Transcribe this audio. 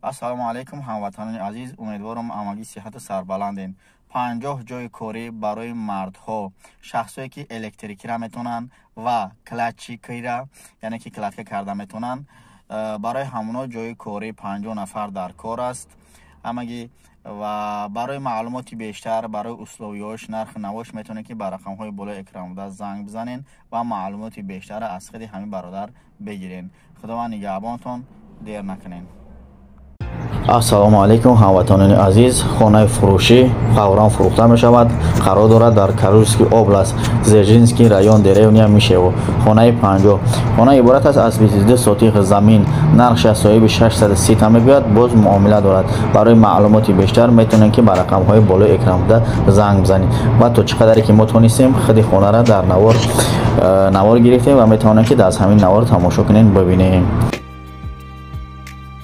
Ассалому алайкум, ҳамватанони азиз, умедворам, ҳамагӣ сиҳату сарбаланден. 50 ҷойи корӣ барои мардҳо, шахсое ки электрикира метавонанд ва кладчикира, яъне ки кладка карда метавонанд, барои ҳамоно ҷойи корӣ 50 нафар дар кор аст ҳамагӣ. Ва барои маълумоти бештар, барои условиёш, нархи навош метавонед, ки ба рақамҳои болои экран буда занг бизанед ва маълумоти бештарро аз худи ҳамин бародар бигирен. Худованд нигаҳбонтон, дер накунед. Ассалому алайкум, ҳамватанони азиз. Хонаи фурӯшӣ фавран фурӯхта мешавад. Қарор дорад дар Калужский область, Дзержинский район, деревня Мишево, хонаи 50. Хона иборат аст аз 22 сотих замин. Нархш аз соҳиби 630 та мегӯяд, боз муомила дорад. Барои маълумоти бештар метавонед, ки ба рақамҳои болои экран буда занг бизанед. Ва то чӣ қадаре ки мо тонистем, худи хонаро дар навор гирифтем ва метавонед, ки аз ҳамин навор тамошо кунед, бибинед.